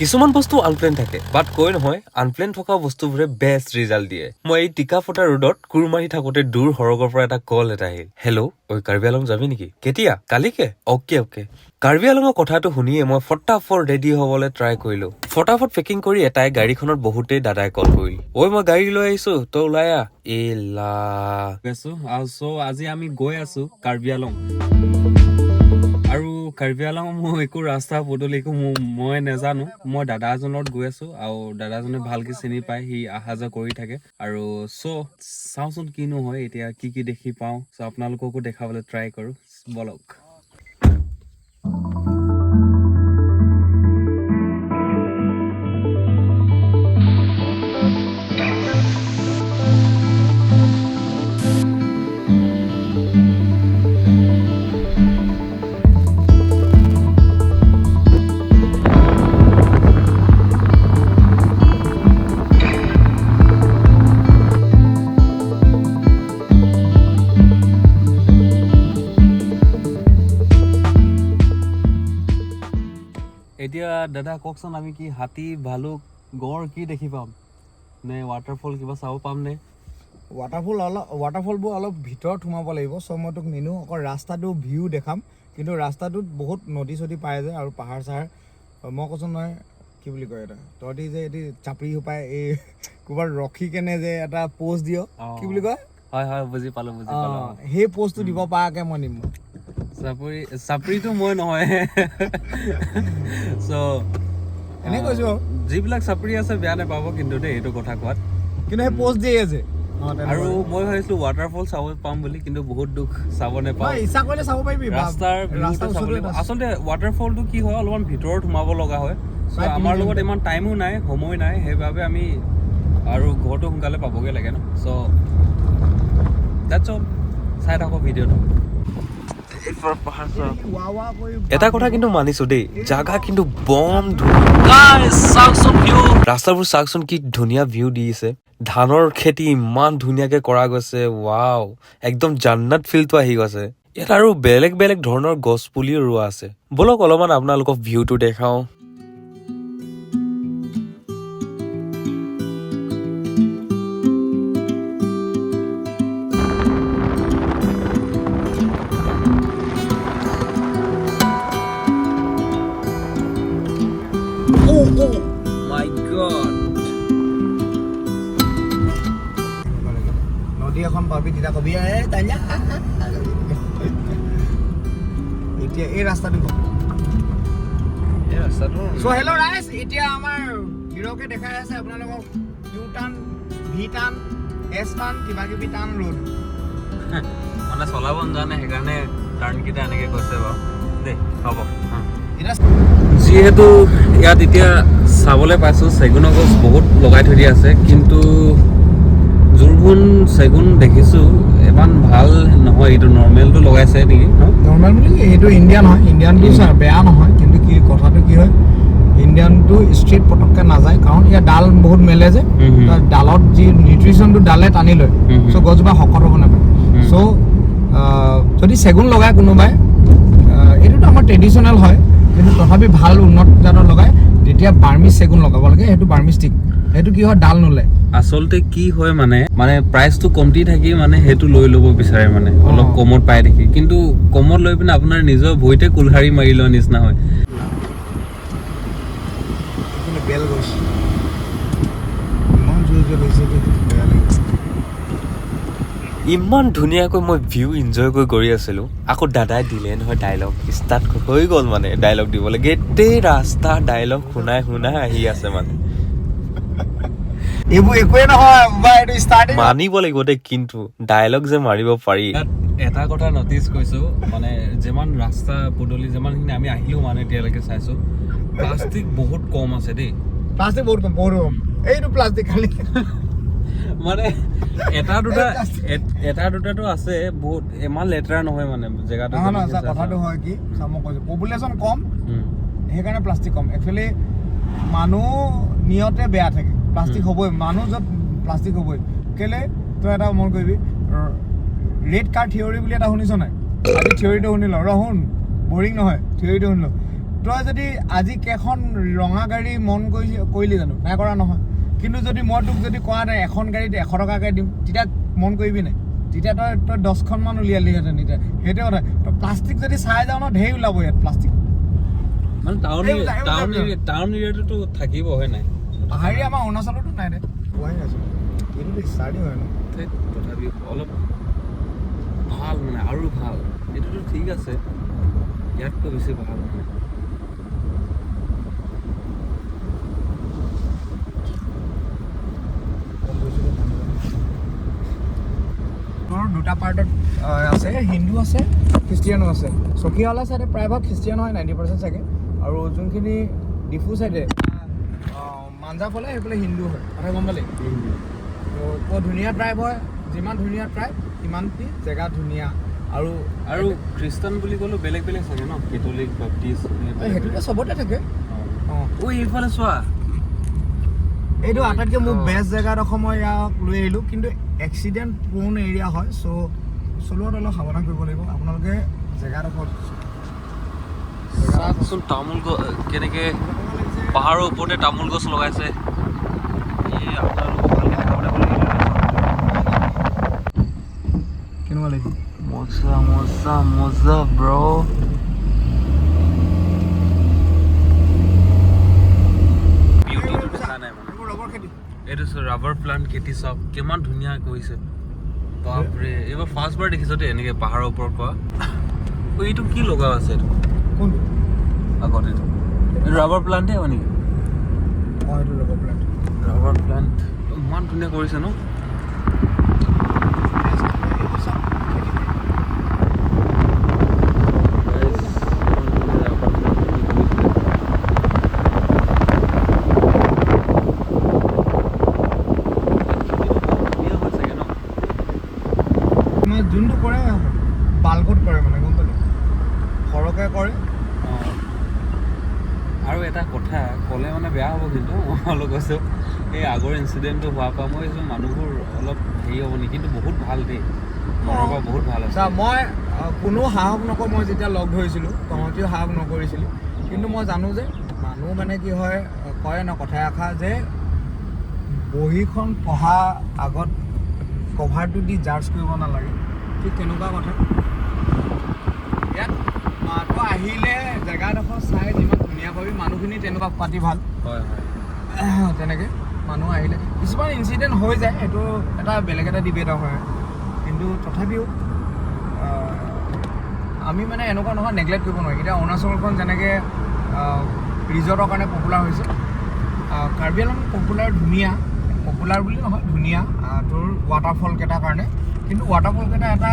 কিছুমান বস্তু আনপ্লেন থাকে, বাট কৈ নহয়, আনপ্লেন থকা বস্তুবোৰে বেষ্ট ৰিজাল্ট দিয়ে। মই এই টিকা ফটা ৰ'দত কোৰ মাৰি থাকোতে দূৰ সৰগৰ পৰা এটা কল এটা আহিল। হেল্ল', ঐ কাৰ্বি আলং যাবি নেকি? কেতিয়া? কালিকে? Okay okay. কাৰ্বি আলঙৰ কথাটো শুনিয়ে মই ফটাফট ৰেডি হ'বলৈ ট্ৰাই কৰিলো। ফটাফট পেকিং কৰি এটাই গাড়ীখনত বহুতেই দাদাই কল কৰিল, ঐ মই গাড়ী লৈ আহিছো, তই ওলাই আহ। এ লা। আছো আৰু। চ' আজি আমি গৈ আছো কাৰ্বি আলং। আৰু কাৰ্বি আলং মোৰ একো ৰাস্তা পদূলি একো মই নাজানো। মই দাদা এজনৰ লগত গৈ আছো আৰু দাদাজনে ভালকে চিনি পায়, সি অহা যোৱা কৰি থাকে। আৰু চ' চাওঁচোন কিনো হয়, এতিয়া কি কি দেখি পাওঁ। চ' আপোনালোককো দেখাবলৈ ট্ৰাই কৰোঁ, বলক। এতিয়া দাদা কওকচোন, আমি কি হাতী, ভালুক, গড় কি দেখি পাম নে? ৱাটাৰফল কিবা চাব পাম নে? ৱাটাৰফল অলপ, ৱাটাৰফলবোৰ অলপ ভিতৰত সোমাব লাগিব। চ' মই তোক নিনো, অকল ৰাস্তাটো ভিউ দেখাম। কিন্তু ৰাস্তাটোত বহুত নদী চদী পাই যায় আৰু পাহাৰ চাহাৰ। মই কৈছোঁ নহয়, কি বুলি কয়, এটা তহঁতি যে এইটো চাপৰি সোপাই এই ক'ৰবাত ৰখি কেনে যে এটা প'জ দিয়, কি বুলি কয়? হয় হয়, বুজি পালো, বুজি পালো। সেই প'জটো দিব পৰাকৈ মই নিম। চাপৰি চাপৰিটো মই নহয়। চ' এনেই কৈছোঁ আৰু। যিবিলাক চাপৰি আছে বেয়া নাপাব কিন্তু দেই এইটো কথা কোৱাত। কিন্তু সেই প'জ দিয়ে যে আৰু মই ভাবিছিলো ৱাটাৰফল চাব পাম বুলি, কিন্তু বহুত দুখ, চাব নাপাওঁ। নহয়, ইচ্ছা কৰিলে চাব পাৰিবি। ৰাস্তাৰ ভিউটো ৰাস্তাৰ চাব ওচৰতে লাগিব। আছে। আচলতে ৱাটাৰফলটো কি হয়, অলপমান ভিতৰত সোমাব লগা হয়। চ' প্ৰায় আমাৰ 3 লগত কিলোমিটাৰ। ইমান টাইমো নাই, সময় নাই, সেইবাবে আমি আৰু ঘৰটো সোনকালে পাবগৈ লাগে ন। চ' that's all, চাই থাকক ভিডিঅ'টো। ৱা ৱা কৰি। এটা কথা কিন্তু মানিছো দেই, জাগা কিন্তু বম ধুনীয়া। ৰাস্তাবোৰ চাওকচোন, কি ধুনীয়া ভিউ দিছে। ধানৰ খেতি ইমান ধুনীয়াকে কৰা গৈছে। ৱাও, একদম জান্নাত ফিলটো আহি গৈছে। ইয়াত আৰু বেলেগ বেলেগ ধৰণৰ গছ পুলিও ৰোৱা আছে। ব'লক, অলপমান আপোনালোকক ভিউটো দেখাওঁ। মাই গড! নদী এখন পাবি, তেতিয়া কবি, এ তাইনা। এতিয়া এই ৰাস্তাটো এই ৰাস্তাটো। চ' হেল্ল' ৰাইজ, এতিয়া আমাৰ হিৰকে দেখাই আছে আপোনালোকক ইউ টাৰ্ণ, ভি টাৰ্ণ, এছ টাৰ্ণ, কিবা কিবি টাৰ্ণ ৰোড। মানে চলাব নাজানে, সেইকাৰণে টাৰ্ণকেইটা এনেকে কৈছে বাৰু। দেই, হ'ব। এতিয়া যিহেতু ইয়াত এতিয়া চাবলৈ পাইছোঁ চেগুনৰ গছ বহুত লগাই থৈ দিয়া আছে, কিন্তু যোনবোৰ চেগুন দেখিছোঁ ইমান ভাল নহয়। এইটো নৰ্মেলটো লগাইছে নেকি ন? নৰ্মেল বুলি কি, সেইটো ইণ্ডিয়ান হয়। ইণ্ডিয়ানটো চা বেয়া নহয়, কিন্তু কি কথাটো কি হয়, ইণ্ডিয়ানটো ষ্ট্ৰেইট পটককৈ নাযায়, কাৰণ ইয়াৰ ডাল বহুত মেলে যে। হুম হুম। তাৰ ডালত যি নিউট্ৰিশ্যনটো ডালে টানি লয়। হুম হুম। চ' গছজোপা শকত হ'ব নাপায়। চ' যদি চেগুন লগায় কোনোবাই, এইটোতো আমাৰ ট্ৰেডিশ্যনেল হয়, কিন্তু তথাপি ভাল উন্নত জাতৰ লগায় তেতিয়া বাৰ্মিজ চেগুন লগাব লাগে। সেইটো বাৰ্মিজ টিক, সেইটো কি হয়, ডাল নোলায়। আচলতে কি হয়, মানে মানে প্ৰাইচটো কমটি থাকি মানে সেইটো লৈ ল'ব বিচাৰে, মানে অলপ কমত পাই দেখি। কিন্তু কমত লৈ পিনে আপোনাৰ নিজৰ ভৰিতে কুলহাৰি মাৰি লোৱা নিচিনা হয়। এইখিনি বেল গছ ইমান জোৰে জোৰে লাগিছে কি বেয়া লাগিছে। ইমান ধুনীয়াকৈ মই ভিউ এনজয় কৰি গৈ আছিলো, আকৌ দাদাই দিলে নহয় ডাইলগ। ষ্টাৰ্ট হৈ গ'ল মানে ডাইলগ দিবলৈ। গোটেই ৰাস্তা ডাইলগ শুনাই শুনাই আহি আছে মানে। এইবোৰ একোৱেই নহয় বা এইটো ষ্টাৰ্টিং। মানিব লাগিব দেই, কিন্তু ডাইলগ যে মাৰিব পাৰি। ইয়াত এটা কথা নটিচ কৰিছো, মানে যিমান ৰাস্তা পদূলি যিমানখিনি আমি আহিলো, মানে এতিয়ালৈকে চাইছো, প্লাষ্টিক বহুত কম আছে দেই। প্লাষ্টিক বহুত কম, বহুত কম। এইটো প্লাষ্টিক খালি। মানে এটা দুটা, এটা দুটাটো আছে, বহুত ইমান লেতেৰা নহয় মানে জেগাটো। নহয় নহয়, যেনেকে চা, চাইছো। কথাটো হয় কি চা, মই কৈছোঁ, পপুলেশ্যন কম, সেইকাৰণে প্লাষ্টিক কম। একচুৱেলি মানুহ নিয়তে বেয়া থাকে, প্লাষ্টিক হ'বই। মানুহ য'ত প্লাষ্টিক হ'বই। কেলে তই এটা মন কৰিবি, ৰেড কাৰ থিয়ৰী বুলি এটা শুনিছ নাই? আজি থিয়ৰীটো শুনি ল। ৰ শুন, বৰিং নহয়, থিয়ৰীটো শুনি ল। তই যদি আজি কেইখন ৰঙা গাড়ী মন কৰিলি জানো? নাই কৰা নহয়। কিন্তু যদি মই তোক যদি কোৱা নাই এখন গাড়ীত 100 টকাকৈ দিম, তেতিয়া মন কৰিবি নাই? তেতিয়া তই 10খনমান উলিয়ালিহেঁতেন। এতিয়া সেইটোৱে কথা। তই প্লাষ্টিক যদি চাই যাওঁ ন, ঢেৰ ওলাব ইয়াত প্লাষ্টিক। মানে টাউন এইবিলাক- টাউন এইবিলাক- এৰিয়া, টাউন এৰিয়াটোতো থাকিব, হয় নাই? পাহাৰীয়া আমাৰ অৰুণাচলতো নাই দে। পোৱাই নাছিল। এইটোতো ষ্টাৰ্টিং হয় ন। ধেত, তথাপিও অলপ ভাল মানে আৰু ভাল। এইটোতো ঠিক আছে, ইয়াতকৈ বেছি ভাল মানে। গম গৈছিলোঁ। তোৰ দুটা পাৰ্টত আছে, হিন্দু আছে, খ্ৰীষ্টিয়ানো আছে। চকীয়ালা চাইডে প্ৰায়ভাগ খ্ৰীষ্টিয়ান হয়, 90% চাগে। আৰু যোনখিনি ডিফু চাইডে, মাঞ্জা ফালে, সেইফালে হিন্দু হয়। কথা গম পালি? তো বৰ ধুনীয়া ট্ৰাইব হয়। যিমান ধুনীয়া ট্ৰাইব, সিমানটি জেগা ধুনীয়া আৰু। আৰু খ্ৰীষ্টান বুলি ক'লেও বেলেগ বেলেগ চাগে ন, কেথলিক, বাপ্টিষ্ট? সেইটোতো চবতে থাকে। অঁ। ঐ, এইফালে চোৱা। এইটো আটাইতকৈ মোৰ বেষ্ট জেগাডোখৰ মই ইয়াক লৈ আহিলোঁ, কিন্তু এক্সিডেণ্ট প্ৰোন এৰিয়া হয়। চ' চলোৱাত অলপ সাৱধান কৰিব লাগিব আপোনালোকে জেগাডোখৰ। চাওকচোন, তামোল গছ কেনেকে পাহাৰৰ ওপৰতে তামোল গছ লগাইছে। এই আপোনালোকক ভালকে দেখাবলৈ লাগিব। কেনেকুৱা লাগিছে? মজা, মজা, মজা ব্ৰ। বিউটিটো দেখা নাই মানে। এইবোৰ ৰবৰ খেতি। এইটো ৰাবাৰ প্লান্ট খেতি, চাওক কিমান ধুনীয়া কৰিছে। বাপৰে, এইবাৰ ফাৰ্ষ্ট বাৰ দেখিছ দেই এনেকে পাহাৰৰ ওপৰত কৰা। ঐ, এইটো কি লগা আছে এইটো? কোনটো? আগত এইটো ৰাবাৰ প্লান্টে হয় নেকি? অঁ, এইটো ৰবৰ প্লাণ্ট। ৰাবাৰ প্লান্ট ইমান ধুনীয়া কৰিছে ন। এইবোৰ চব খেতি কৰে। Guys, ইমান ধুনীয়া rubber plant খেতি কৰিছে। খেতিটো বহুত ধুনীয়া হয় চাগে ন? মানে যোনটো কৰে বাল্কত কৰে, মানে গম পালি, সৰহকৈ কৰে। অঁ। আৰু এটা কথা ক'লে মানে বেয়া হ'ব, কিন্তু মই অলপ কৈছোঁ, এই আগৰ ইনচিডেণ্টটো হোৱাৰ পৰা মই ভাবিছোঁ মানুহবোৰ অলপ হেৰি হ'ব নেকি, কিন্তু বহুত ভাল দেই, মনৰ পৰা বহুত ভাল আছে। চা, মই কোনো সাহস নকৰোঁ। মই যেতিয়া লগ ধৰিছিলোঁ, তহঁতিও সাহস নকৰিছিলি। কিন্তু মই জানো যে মানুহ মানে কি হয়, কয় ন কথা এষাৰ যে বহীখন পঢ়া আগত কভাৰটো দি জাৰ্জ কৰিব নালাগে, ঠিক তেনেকুৱা কথা। ইয়াত তই আহিলে জেগাডোখৰ চাই যিমান ধুনীয়া পাবি, মানুহখিনি তেনেকুৱা পাতি ভাল। হয় হয় তেনেকৈ মানুহ আহিলে কিছুমান ইনচিডেণ্ট হৈ যায়, সেইটো এটা বেলেগ এটা ডিবেট হয়। কিন্তু তথাপিও আমি মানে এনেকুৱা নহয়, নেগলেক্ট কৰিব নোৱাৰি। এতিয়া অৰুণাচলখন যেনেকৈ ৰিজৰ্টৰ কাৰণে পপুলাৰ হৈছে, কাৰ্বি আংলং পপুলাৰ, ধুনীয়া, পপুলাৰ বুলি নহয়, ধুনীয়া তোৰ ৱাটাৰফল কেইটাৰ কাৰণে। কিন্তু ৱাটাৰফল কেইটা এটা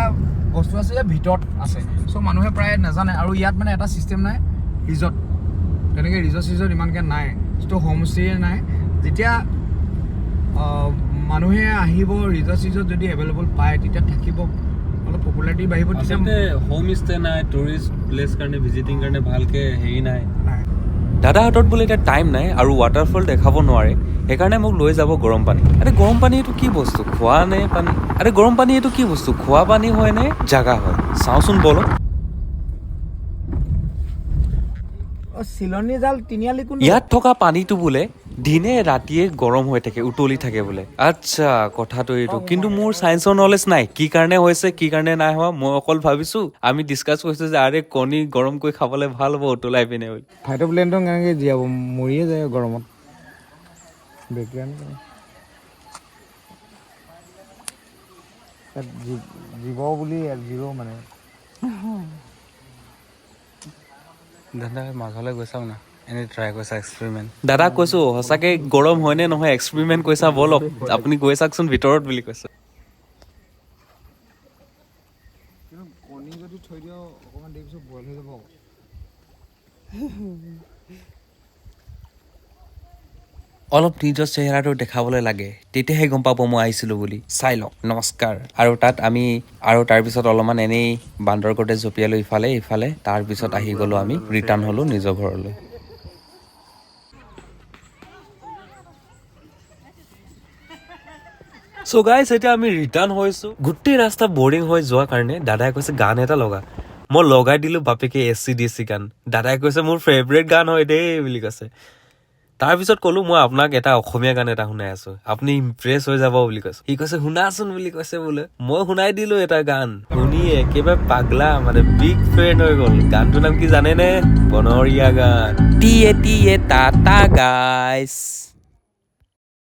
বস্তু আছে যে ভিতৰত আছে, চ' মানুহে প্ৰায় নাজানে। আৰু ইয়াত মানে এটা ছিষ্টেম নাই, ৰিজৰ্ট তেনেকৈ ৰিজৰ্ট চিজৰ্ট ইমানকৈ নাই, ত' হোমষ্টে নাই। যেতিয়া মানুহে আহিব, ৰিজৰ্ট চিজৰ্ট যদি এভেইলেবল পায়, তেতিয়া থাকিব, অলপ পপুলাৰিটি বাঢ়িব তেতিয়া। আচলতে হোম ষ্টে নাই, টুৰিষ্ট প্লেচ কাৰণে, ভিজিটিং কাৰণে ভালকে হেৰি নাই। নাই। দাদাৰ হাতত বোলে এতিয়া টাইম নাই আৰু ৱাটাৰফল দেখাব নোৱাৰে, সেইকাৰণে মোক লৈ যাব গৰম পানী। আৰে, গৰম পানী এইটো কি বস্তু, খোৱা নে পানী? আৰে, গৰম পানী এইটো কি বস্তু, খোৱা পানী হয় নে জাগা হয়? চাওঁচোন বলক। অঁ, চিলনী জাল তিনিআলি কোন? ইয়াত থকা পানীটো বোলে দিনে ৰাতিয়ে গৰম হৈ থাকে, উতলি থাকে বোলে। আচ্ছা, কথাটো এইটো। কিন্তু মোৰ চায়েন্সৰ নলেজ নাই, কি কাৰণে হৈছে, কি কাৰণে নাই হোৱা। মই অকল ভাবিছো, আমি ডিছকাছ কৰিছো যে আৰে কণী গৰম কৰি খাবলৈ ভাল হ'ব উতলাই পিনে বুলি। ফাইট প্লেনটো কেনেকৈ জীয়াব? মৰিয়ে যায় গৰমত। বেক্টেৰিয়া ইয়াত জীৱ বুলি জিৰ' মানে। দাদা, মাজলৈ গৈ চাওঁ না, এনেই ট্ৰাই কৰিছা, এক্সপেৰিমেণ্ট। দাদাক কৈছো, সঁচাকে গৰম হয়নে নহয় এক্সপেৰিমেণ্ট কৰিছা, ব'লক আপুনি গৈ চাওকচোন ভিতৰত বুলি কৈছে। কিন্তু কণী যদি থৈ দিওঁ অকণমান দেৰি পিছত বইল হৈ যাব আকৌ। অলপ নিজৰ চেহেৰাটো দেখাবলৈ লাগে, তেতিয়াহে গম পাব মই আহিছিলোঁ বুলি। চাই লওক। নমস্কাৰ। আৰু তাত আমি আৰু তাৰপিছত অলপমান এনেই বান্দৰগড়তে জঁপিয়ালোঁ ইফালে ইফালে। তাৰপিছত আহি গ'লোঁ আমি, ৰিটাৰ্ণ হ'লোঁ নিজৰ ঘৰলৈ। চ' গাইজ, এতিয়া আমি ৰিটাৰ্ণ হৈছোঁ। গোটেই ৰাস্তা বৰিং হৈ যোৱাৰ কাৰণে দাদাই কৈছে গান এটা লগা। মই লগাই দিলো বাপেকে এচি ডিচি গান। দাদাই কৈছে, "মোৰ ফেভৰেট গান হয় দেই" বুলি কৈছে। তাৰপিছত ক'লো, "মই আপোনাক এটা অসমীয়া গান এটা শুনাই আছো, আপুনি ইমপ্ৰেছ হৈ যাব" বুলি কৈছে। সি কৈছে, "শুনাচোন" বুলি কৈছে বোলে। মই শুনাই দিলো এটা গান, শুনি একেবাৰে পাগলা, মানে বিগ ফেন হৈ গ'ল। গানটোৰ নাম কি জানেনে? বনৰীয়া গান। টিয়ে টিয়ে টাটা গাইছ।